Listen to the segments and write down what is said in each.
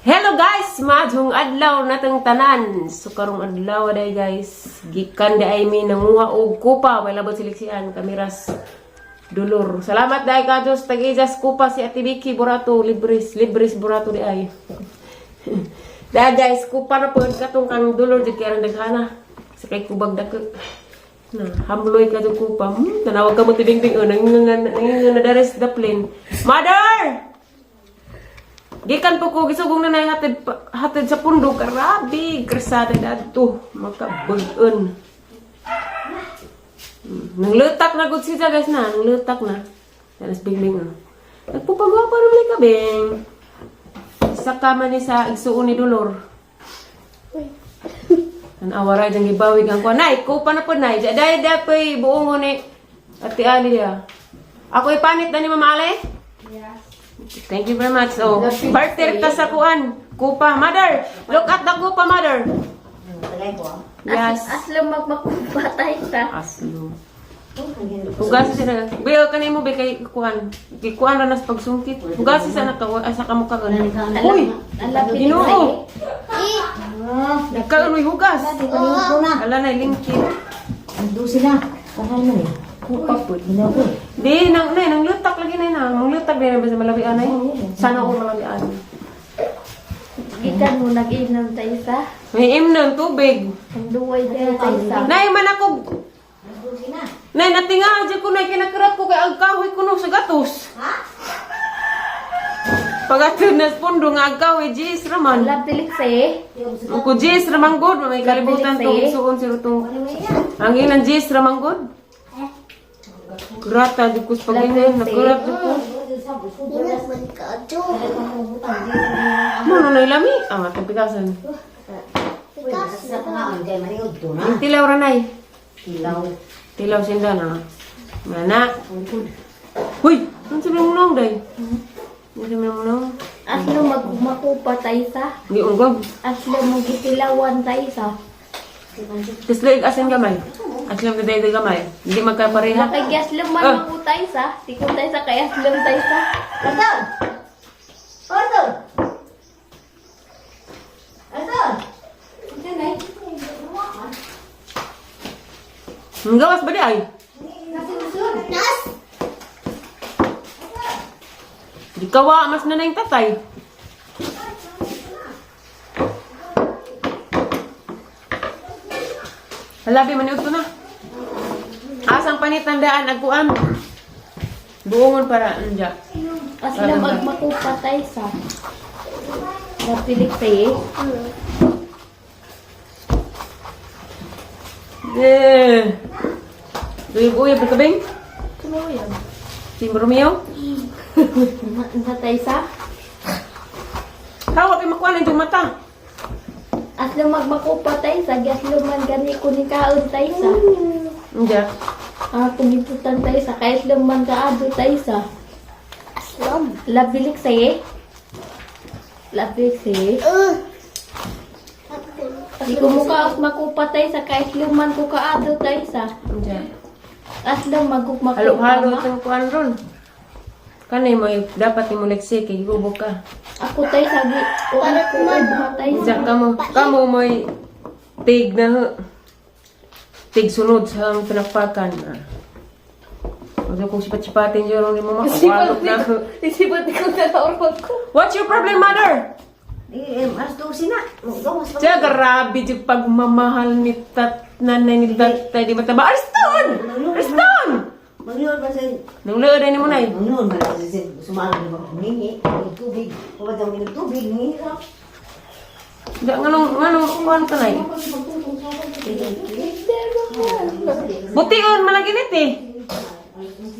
Hello guys, maadhong adlaw natong tanan. So karong adlaw day guys, gikan di ay mi nanguha og kupa, may labot siliksian kamiras dulur. Salamat dai ka Diyos tag-ijas kupa si Ate Vicky Burato, libris libris Burato di ay. Dahil guys, kupa na po katong kang dulur di kay daghana. Sa kay kubag dako. Na, hamloy ka jud kupa. Tanawag ka mo tibing-bing oh, nangingan nangingan na dares the plane. Mother! Gikan po ko gisugong na nay hatid hatid sa pundo karabi krasada dadto makabag-on. Nanglutak na gud siya guys na, nanglutak na. Dalas bingbing oh. Nagpupagwapa naman ka bing. Sa kama ni sa igsuon ni Dolor. Tan-awa ra dyan gibawig ang kuan. Nay, kupa na po nay. Dahil dahil buong ni Ate Ali ya. Ako ipanit na ni Mama Ali? Thank you very much. So, barter ta sa kuan. Kupa. Mother, look at the kupa, mother. Yes. Aslo magmakupatay ta. Aslo. Hugas sila. Biyo kanimo be kay kuan. Gikuan ra nas pagsungkit. Hugas sa naka asa ka mo ka. Uy, Ginoo. Nagkaon hugas. Ala na lingkit. Sila. Pakal mo eh. Kupa pud. Di nang nay nang lutak lagi nay na. Mong lutak di na ba sa malabian ay. Sana ko malabian. Gikan mo nag-inom tayo sa. May imnon tubig. Ang duway tayo tayo sa. Nay man ako. Nay natinga jud ko nay kinakarat ko kay ang kahoy kuno sa gatos. Ha? Pagatod na sa pundo nga ang kahoy jis raman. Wala pilik sa eh. Ko jis raman god may kalibutan tong isuon si rutong. Ang ilang jis raman god. Grata di ko sa pag-ingon, nakurat di ko. Mo na lami. Ah, tapigasan. Sa pangaon kay maniud to na. Ang tilaw ra nay. Tilaw. Tilaw sinda na. Mana. Huy, ano sabi mo nang day? Ano sabi mo nang? Aslo magmakupatay sa. Hindi unggog. Aslo magitilawan tayo sa. Tapos laig asin gamay. Aslam na day gamay. Hindi magkapareha. Kay aslo man Ah. makutay sa. Di ko tayo sa kay aslo tayo sa. Arthur! Arthur! Arthur! Ang gawas ba di ay? Di kawa, mas na na yung tatay. Halabi, maniud ko na. Asang panitandaan, agkuan. Buongon para, anja. Aslo magmakupatay sa. Napilik sa eh. Eh. Uyab-uyab na kabing? Kumaw yan. Si Romeo? Natay sa. Hawak ay makuha na itong mata. Aslo magmakupatay sa. Aslo man gani ko ni kaon tayo sa. Anja. Ah, tumiputan tayo sa kahit laman kaado tayo sa. Aslom. Labilik sa eh. Labilik sa eh. Di ko mukha makupatay sa kahit luman ko kaado tayo sa. Anja. Aslam magugmakupa Halo-halo ma. itong kuan ron. Kanay mo, eh, dapat ni mo leksi kay gubo ka. Ako tayo sa gi. O ako ma tayo sa. Diya kamo, kamo mo'y tig na ho. Tig sunod sa ang pinakpakan. Ah. Huwag kong sipat-sipatin dyan ron mo makawalot na ho. Isipat ko na naurot ko. What's your problem, mother? Eh, alas 12 na. Gawas pa. Siya, grabe yung pagmamahal ni tat nanay ni tatay di mataba. Arston! Arston! Magluod ba sa Nung leod ay ni mo nay. Magluod ba sa sumalo na ba ningi tubig. Huwag daw minom tubig ningi ra. Diya, nganong, nganong, kuhan ka nay. Bution, malaginit eh.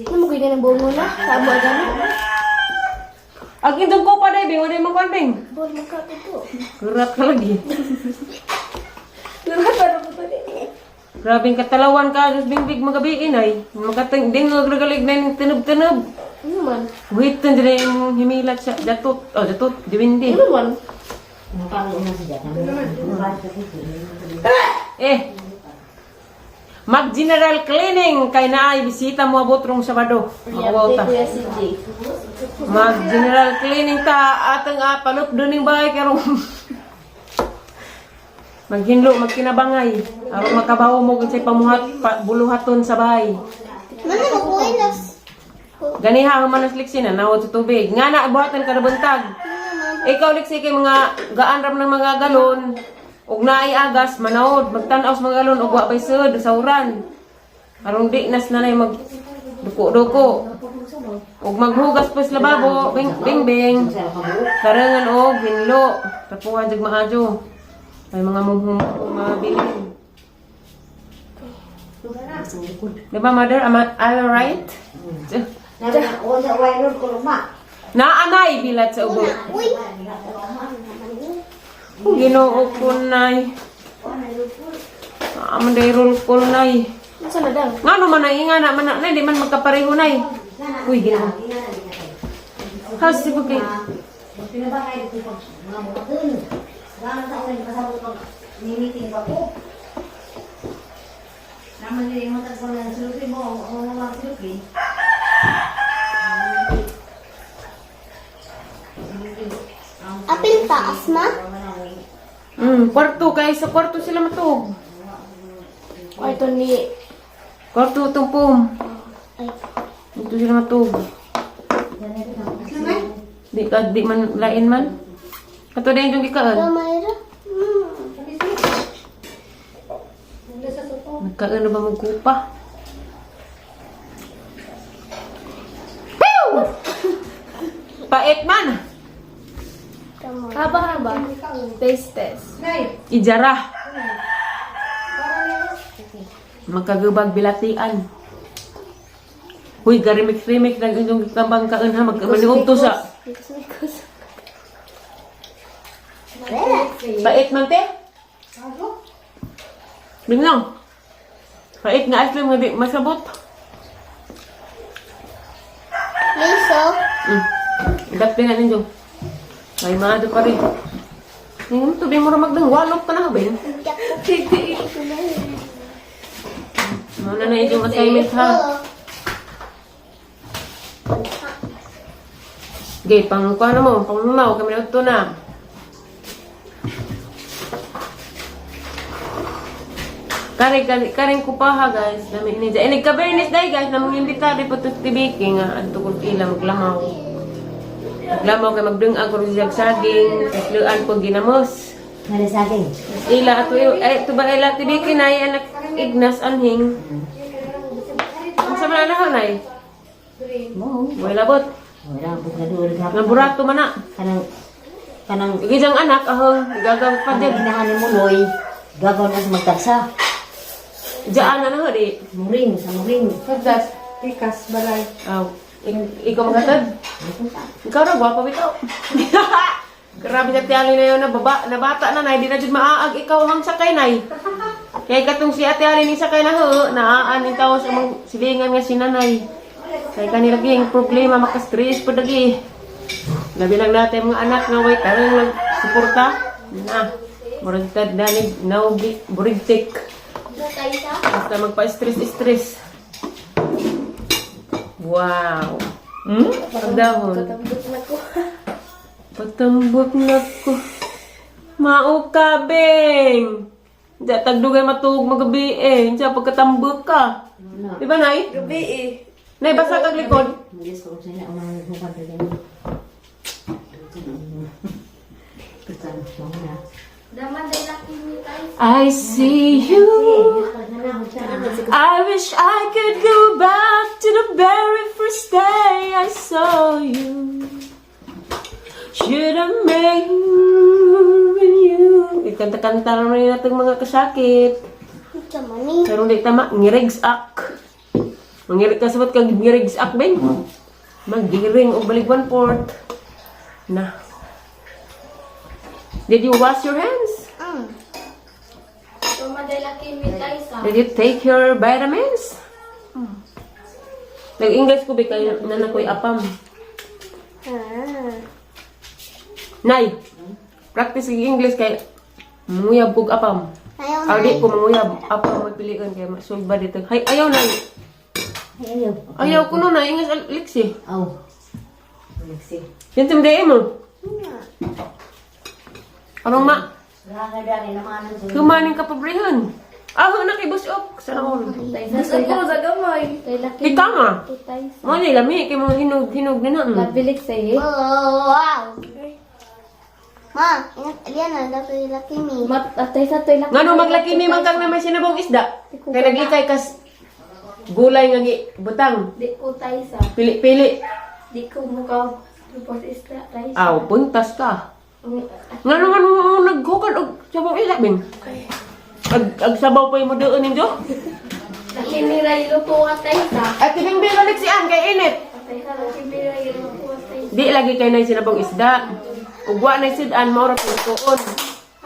Ano mo ganyan ang buong na? Tama gano'n. Ang indong ko pa, Bing. Wala yung mga Bing. Bol, magkakito. Kurat ka lagi. Nakataro ko tali. Grabing katalawan ka, Diyos Bing Big, magabiin ay. Makating, ding, nagragalig na yung tinub-tinub. Ano man? Wait, nandiyan yung himilat siya. Jatot, oh, jatot, diwindi. Ano man? Eh, mag-general cleaning kay naay bisita mo abot rong Sabado. Makawaw ta. Kuya CJ. Mag general cleaning ta atang palupdo ning bahay karong maghinlo, magkinabangay aron makabawo mo unsay pamuhat pa, buluhaton sa bahay. Mana magbuenas. Ganiha human na liksi na nawad sa tubig. Nga na buhatan kada buntag. Ikaw, Liksi, kay mga gaan ram ng mga galon ug naay agas manaod magtan-aw sa mga galon ug wa bay sud sauran. Aron di nas nanay mag duko-duko. Ug maghugas pa sa lababo, bing bing bing. Karangan og hinlo. Tapuhan jud maayo. May mga mumhum mga bilin. Di ba, mother? Am I right? Naanay bilat sa ubo. Uy. Ginoo ko, nay. Ah, man day roll call, nay. Masa na daw? Ngano man ay nga na man na, nay, di man magkapareho, nay. Uy, ginoo. House si Bukay. Pinabangay ko pag mga buhaton. Gano'n sa ulan kasabot pag ni-meeting pa ko. Naman din mo tagpo ng sulupin mo, o mga sulupin. Apil taas ma. Kwarto kay sa kwarto sila matug. Kwarto ni. Kwarto tumpom. Ay. Dito sila matug. Di ka di man lain man. Kato din yung gikaan. Gamay ra. Nagkaan na ba magkupa? Pew! Pait man! Gamay. Haba-haba. Taste test. Ijara. Magkagubag bilatian. Huy, garimix-remix lang inyong gikambang kaan ha. Magkamaniog to sa. Mikos, mikos. Pait man te. Biglang. Pait nga ice cream nga di masabot. Liso. Idat nga ninyo. Ay, maado pa rin. Ngayon, tubig mo magdang walok ka na ba yun? Muna na inyong assignment ha. Okay, pang kuano mo, pang lumaw, kami na ito na. Kare, kare, karing kupaha guys, namin ni Dyan. Eh, nagka-bernis dahil guys, namang imbitari po ito tibiki nga, adto kong ila, maglamaw. Maglamaw kay magdungag ko siya saging, kasluan ko ginamos. Ano sa akin? Ila ato eh ito ba ila tibiki nay anak Ignas anhing. Unsa man na nay? Mo. Way labot. Wala ko na duol ka. Nga burato man na. Kanang kanang Gijang anak ahong gagawin pa kanang dyan. inahan ni Munoy, gagaw na sa magtagsa. Diyan na na di. Muring sa muring. Pagdas. Pikas, balay. Aw, ikaw magatad. Ikaw ra gwapa bitaw. Grabe sa tiyali na yun na baba, na bata na nay, di na jud maaag ikaw hang sakay nay. Kay katong si Ate Ali ni sakay na ho, naaan ni tawo sa among silingan nga si nanay. Kay kanila lagi ang problema maka-stress pud lagi. Labi lang natin mga anak nga way tarong lang suporta. Na. Murag tad danig naugi burigtik. Basta magpa-stress-stress. Wow. Pagdahon. Katambot na ko. Patambot na ko. Mao ka, Beng. Diya, tagdugay matuog magabi eh. Diya, pagkatambot ka. Di ba, Nay? Gabi eh. Nay, basa kag likod. Diyos ko sa ina ang mga hukad Daman day laki ni tayo. I see you. I wish I could go back to the very first day I saw you. Should I marry you? Ikanta-kanta naman natin mga kasakit. Kamani. Pero hindi tama, ngirigsak. Mangirig ka sabot kag ngirigsak, ben. Magiring og balik one port. Na. Did you wash your hands? Daman day laki ni tayo sa. Did you take your vitamins? Nag-English ko ba kayo na nakoy apam? Ah. Nay, practice yung English kay manguyab kog apam. Ayaw Aw na. di ko manguyab, apam mo pilion kay masulba dito. Hay ayaw nay. Ayaw. Ayaw ko no na English liksi. Aw. Liksi. Yan tumday mo. Anong ma? Nakakadari naman ang sunod. Kumanin ka pabrehon. Ah, na kay busok. Sana all. Gusto ko sa gamay. Tay laki. Di ka nga. Tay sa. Mo ni lami kay mga hinog hinog na na. Labilik sa eh. Oh, wow. Ma, ingat Eliana, dapat laki mi. Mat atay sa toy laki. Ngano maglaki mi man kang na may sinabong isda. Kay naglikay kas gulay nga gi butang. Di ko tay sa. Pili-pili. Di ko mukaw. Lupos isda tay sa. Aw, buntas ka. Ngano man mo naghukad og sabong isda bin? Ag sabaw pa mo doon ninyo? Laki ni Ray luto atay sa. At kining balik si Ann kay init. Atay sa laki ni Ray luto atay sa. Di lagi kay nay sinabong isda. Ug wa nay sudan mao ra tuon.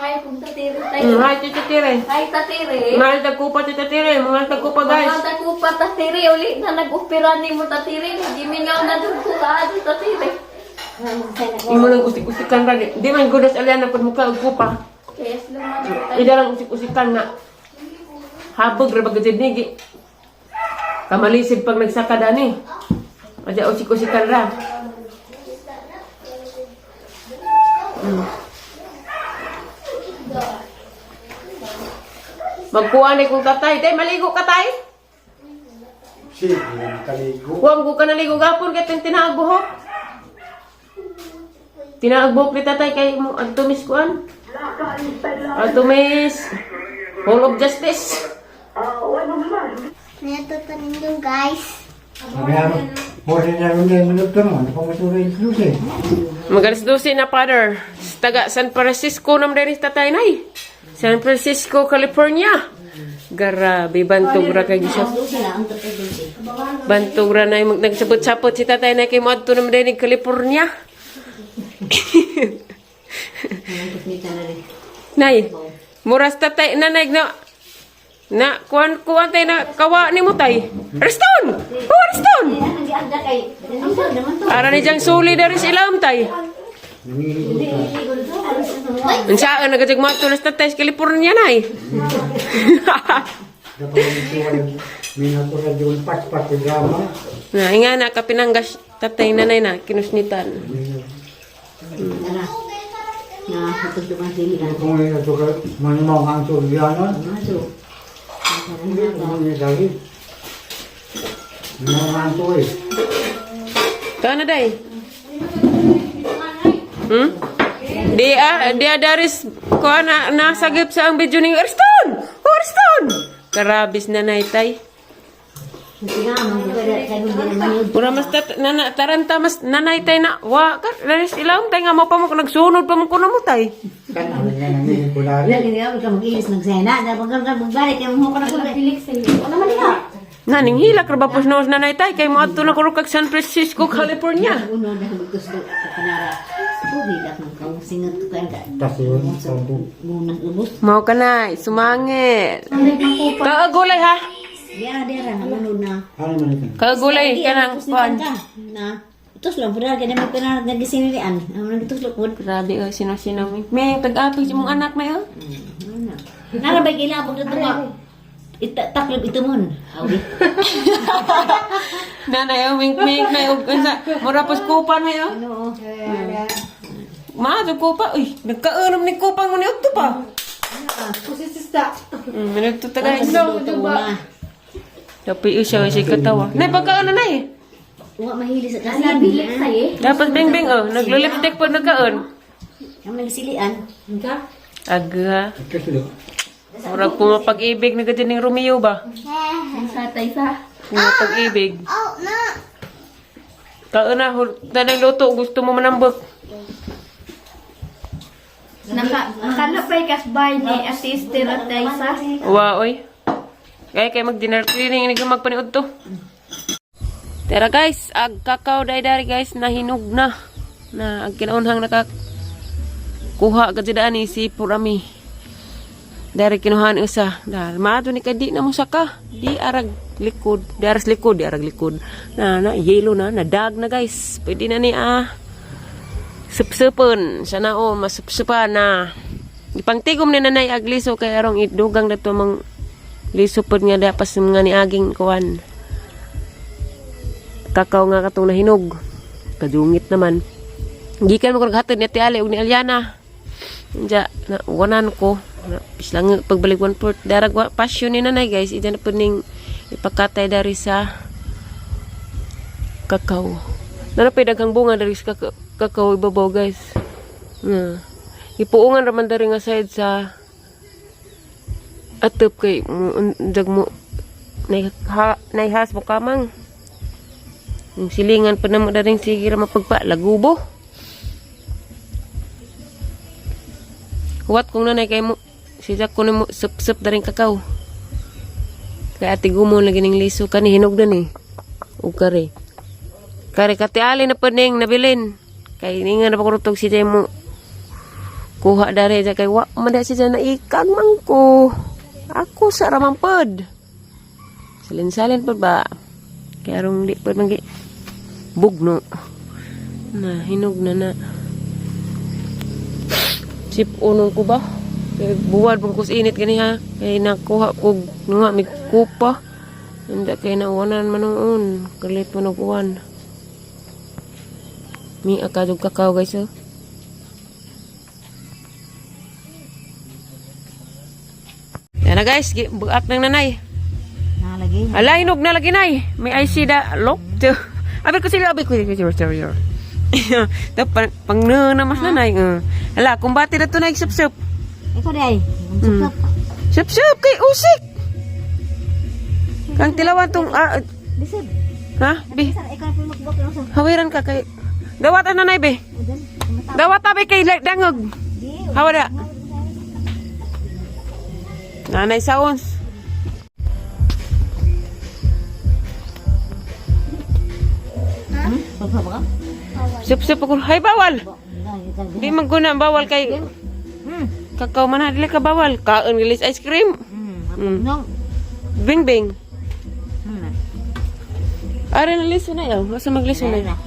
Hi, kung tatiri tay. Hi, Tita Tire. Hi, tatiri. Mahal tagkupa, Tita Tire. Mahal tagkupa, guys. Mga takupa tatiri uli na nag-opera ni mo tatiri. Gimingaw na dun ko ka tatiri. Imo lang usik-usikan ra. Di man gudas alian na pud muka og kupa. Kaya sila man tay. Ida lang usik-usikan na. Habog ra bagad ni gi. Kamalisig pag nagsaka dani. Adya usik-usikan ra. Magkuha ni kong tatay. Tay, maligo ka, tay. Sige, kaligo. Huwag ko ka naligo gapon kay tinaag buhok. Tinaag buhok ni tatay kay mo adtumis kuan. Adtumis Hall of Justice. Natuto ninyo, guys. Sabi mo rin na rin minuto mo, ano pa maturo yung slusi? Magalas 12 na, father. Taga San Francisco nam diri tatay nay. San Francisco, California. Grabe bantog ra kay siya. Dulce na, ang tatay dulce. Bantog ra nay mag nagsabot-sapot si tatay nay kay moadto nam diri California. Ang kusmita na rin. Nay, muras tatay nanay na na kuan kuan tay na kawa ni mo tay. Ariston! Oh, Ariston! Ay, ang gianda kay, ang naman to. Ara ni jang suli dari sa ilam tay. Nangihigo Hindi, ka. hindi ko dito. Alas na mga. Unsaan nagadjag matulas tatay sa California nay. Dapat ito ay may natural yung patpat drama. Na nga na kapinanggas tatay nanay na kinusnitan. Nara. Na, tutulungan sila. Kung may natural, manimaw ang suryanon. Maso. Hindi ko mangyayari. Manimaw ang tuwi. Ito na day. Di ah, di ah daris ko na nasagip sa ang video ning Ariston. Oh, Ariston! Karabis nanay tay. Kasi nga, mga kay hindi naman yun. Mura mas tat, nana, taranta mas nanay tay na wa ka daris ilam tay nga mo pa mo nagsunod pa mo kuno mo tay. Sabi nga nangihigo na Wala, rin. hindi ka mag-ilis magsena. Dapat ka magbalik, kaya mo ka na kulit. Labilik sa iyo. Ano man ikaw? Naning hilak ra ba pos noos nanay tay kay moadto na kuno kag San Francisco, California. Uno na magtuslo sa kanara. Pugilak ng kausingat ko kaya ka. Tas yun, sabi. Munang ubos. Mao ka nay, sumangit. Kaagulay ha. Diara, diara, nangunod na. Ano man ito? Kaagulay kanang kuan. Ka, na. Tuslo, pura kaya naman pinara nagisinilian. Ang nagtuslo po. Grabe oy sino-sino mi. May tag-apig si mong anak na oh. Ano? Narabay kailangan pag ito Itaklib ito mon. Awi. Nanay oh, wink wink na og unsa. Mura pos kupa na oh. Ano? Ma, do kupa. Uy, nagkaenom ni kupa ngunit udto pa. Kusisista. Minugto ta guys. Ito na. Dapat siya si katawa. Nay pagkaon na nay. Wa mahili sa kasin. Labilik sa iyo. Dapat beng-beng oh, naglo-lipstick pag nagkaon. Ang nagsilian. Ka? Aga. Tuslo. Murag pumapag-ibig na gadyan ning Romeo ba? Sa tay sa. Pumapag-ibig. Oh, na. Kaon na, tanang luto, gusto mo manambok. Naka nakalapay kasbay ni assistant atay sa. Wa, oy. Kaya kay mag-dinner cleaning, hindi ka magpaniod to. Tara guys, ag kakao day dari guys, nahinog na. Na, ang kinaunhang naka kuha ka dyan ni si Purami. Dari kinuhaan usa. Dahil mato ni ka di na mo saka. Di arag likod. Di aras likod, di arag likod. Na, na, yellow na, nadag na guys. Pwede na ni ah. Supsupon. Sana o, masupsupan na. Ipangtigom ni nanay agliso kay arong idugang na to mang liso pod nga dapas nga ni aging kuan. Kakao nga katong nahinog. Kadungit naman. Gikan mo ko naghatod ni Ate Ali ug ni Aliana. Unja na uwanan ko. Na, islang pagbalik 1/4 darag wa passion ni nanay, guys. Ija na po ning ipakatay dari sa kakao. Nana pa'y daghang bunga dari sa kakao ibabaw, guys. Nga. Ipuungan raman dari nga side sa atop kay undag mo naihas mo kamang. Yung silingan pa na mo daring sige ra mapagpa lagubo. Huwat kung nanay kay mo si Jack ko mo sup-sup daring kakao. Kay ate gumo lagi ning liso kani hinog na ni. Ug kare. Kare katiali na pa ning nabilin. Kay ninga na pa kurutog si Jay mo kuha dari ja kay wa man da si Jay naikag man ko. Ako sa ramang pod. Salin-salin pod ba? Kay arong di pod magi bugno. Na hinog na na. Sip unong ko ba? Kay buwad pong kus init gani ha. Kay nakuha ko nga mig kupa. Hindi kay nauwanan man noon. Kalit man og uwan. Mi akadog kakao, guys, oh. Yan na, guys, buak ng nanay. Nalagay. Ala, hinog na lagi, nay. May IC da. Lok. Abi ko sila, abi ko sila. Tapos, pang na mas nanay. Ala, kumbati na to na sup-sup. Ikaw di ay. Sup-sup. Sup-sup kay usik. Kang tilawan tong, ah, Bisib. ha? Bi, Sir, ikaw na po magbok ng sa. hawiran ka kay, dawatan nanay, be. Udan. Dawat abi kay dangog. Di. Hawada. Nanay saons. Sup-sup ka? Sup-sup ako. Hay, bawal. Di maguna bawal kay kakao man ha, dili ka bawal. Kaon gilis ice cream. No. Bing bing. Hmm. Are na liso na yaw. Asa magliso na yaw?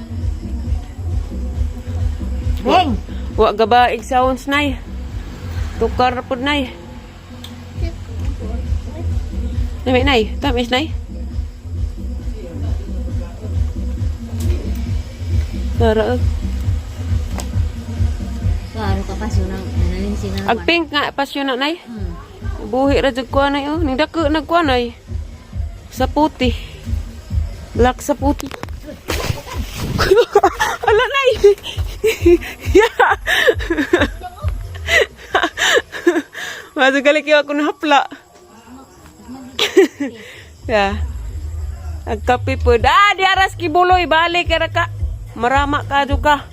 Beng. Wa gabaig sounds nay. Tukar na pud nay. Nami nay, tamis nay. Tara. Oh. Klaro ka pa siya nang nananin siya Ag pink nga pasyon na nay. Buhi ra jud ko nay oh. Ning dako nagkuha nay. Sa puti. Black sa puti. Ala nay. Yeah. Masugali kayo ako nahapla. Yeah. Agkape po. Ah, di aras kibuloy. Balik ka ra ka. Marama ka do ka.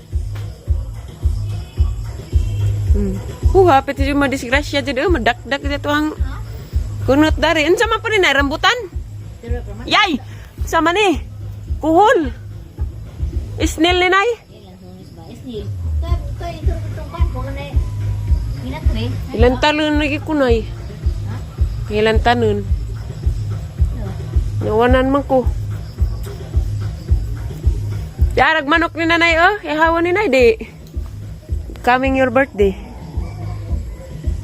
Hapit yung madisgrasya dyan. Oh, madakdak dito ang kunot dari. Unsa man po ni na rambutan? Yay! Sama ni. Kuhol. Isnil ni nay. Ilan talon lagi kunay? Ilan tanon? Nawanan man ko. Yarag manok ni nanay oh. Ihawan ni nay di. Coming your birthday.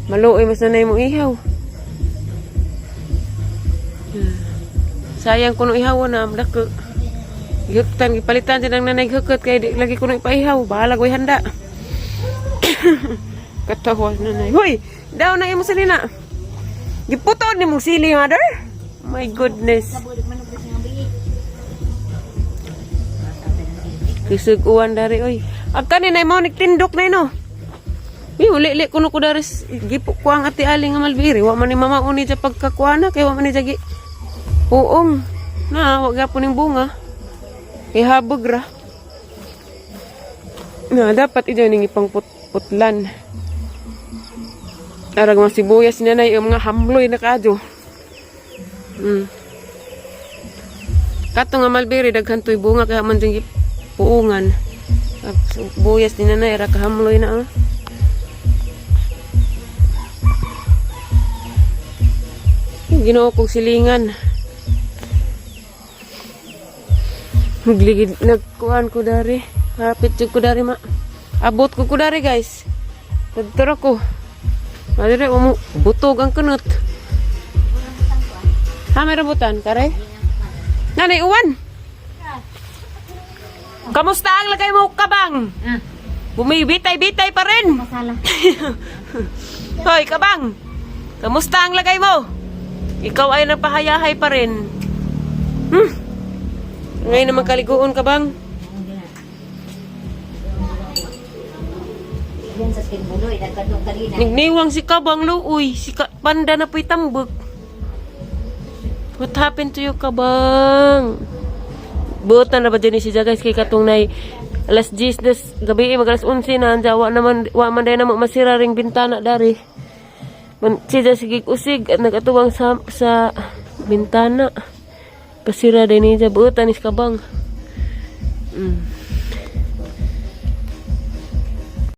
Maluoy mas nanay mo ihaw. Sayang kuno ihaw na dako. Gihuktan gipalitan silang nanay gihukot kay di lagi kuno ipaihaw. Bahala ko'y handa. Katawa nanay. Hoy, daw na imo salina. Giputo ni mong sili, mother. My goodness. Kusog uwan dari oy. Ag kanin ay mao tindok na ino. Mi uli li kuno ko dari gipo ko ang ati Ali nga malbiri. Wa man ni mama uni sa pagkakuana kay wa man ni jagi. Uong. Na wa gyapon ning bunga. Kay habog ra. Na dapat ijo ning ipangputlan. Arag mga sibuyas ni nanay, yung mga hamloy na kadyo. Kato nga malbiri, daghan to'y bunga, kaya man dyan puungan. Ag buyas ni nanay, ra kahamloy na. Oh. Yung Ginoo kong silingan. Nagligid, nagkuhan ko dari. Hapit jud ko dari ma. Abot ko ko dari, guys. Tagtara ko. Madre, umu butog ang kunot. Ha, may rambutan, karay? Nanay, uwan! Kamusta ang lagay mo, Kabang? Bumibitay-bitay pa rin. Masala. Hoy, Kabang! Kamusta ang lagay mo? Ikaw ay napahayahay pa rin. Ngayon naman kaliguon, Kabang. Yan sa Timbuloy, nagkatong kanina. Nigniwang si Kabang luoy. Si Panda na po'y tambok. What happened to you, Kabang? Buotan na ba dyan ni si guys kay katong nay alas 10 des gabi eh, mag alas 11 na ang jawa naman wa man day na mo masira ring bintana dari. Man si Ja sige usig at nagatuwang sa bintana. Pasira din ni Ja buotan ni si Kabang.